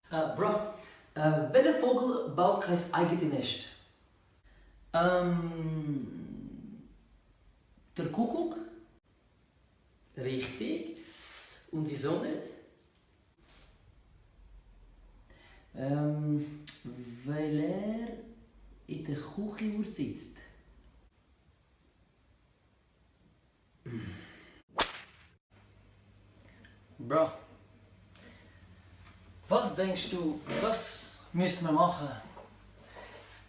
Bro, welcher Vogel baut kein eigenes Nest? Der Kuckuck? Richtig. Und wieso nicht? Weil er in der Küche sitzt. Bro, was denkst du, was müssen wir machen,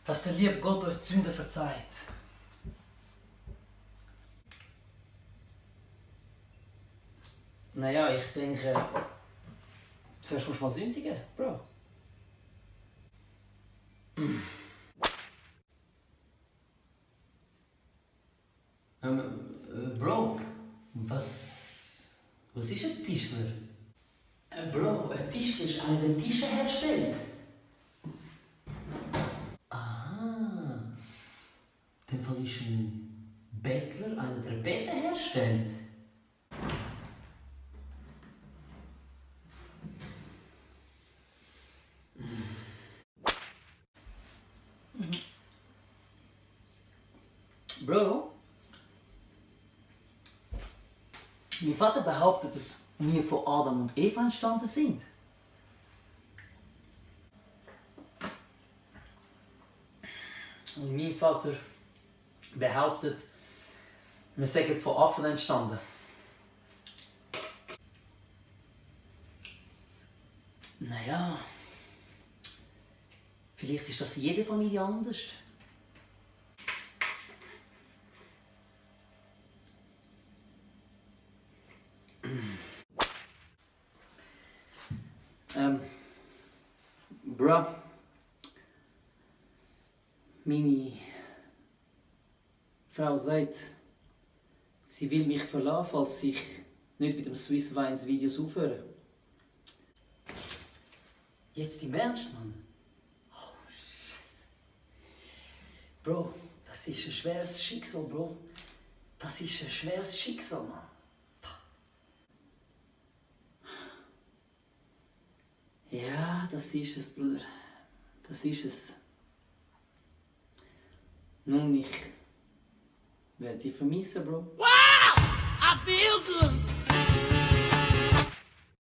dass der liebe Gott uns die Sünden verzeiht? Naja, ich denke, zuerst musst du mal sündigen, Bro. Bro, was ist ein Tischler? Bro, ein Tischler ist einer, der Tische herstellt. Ah, in dem Fall ist ein Bettler einer, der Betten herstellt. Bro, mein Vater behauptet, dass wir von Adam und Eva entstanden sind. Und mein Vater behauptet, wir seien von Affen entstanden. Naja, vielleicht ist das in jeder Familie anders. Bro, meine Frau sagt, sie will mich verlassen, falls ich nicht mit dem Swiss Wines Videos aufhöre. Jetzt im Ernst, Mann? Oh, Scheiße. Bro, das ist ein schweres Schicksal, Bro. Das ist ein schweres Schicksal, Mann. Ja, das ist es, Bruder. Das ist es. Nun, ich werde sie vermissen, Bro. Wow! I feel good.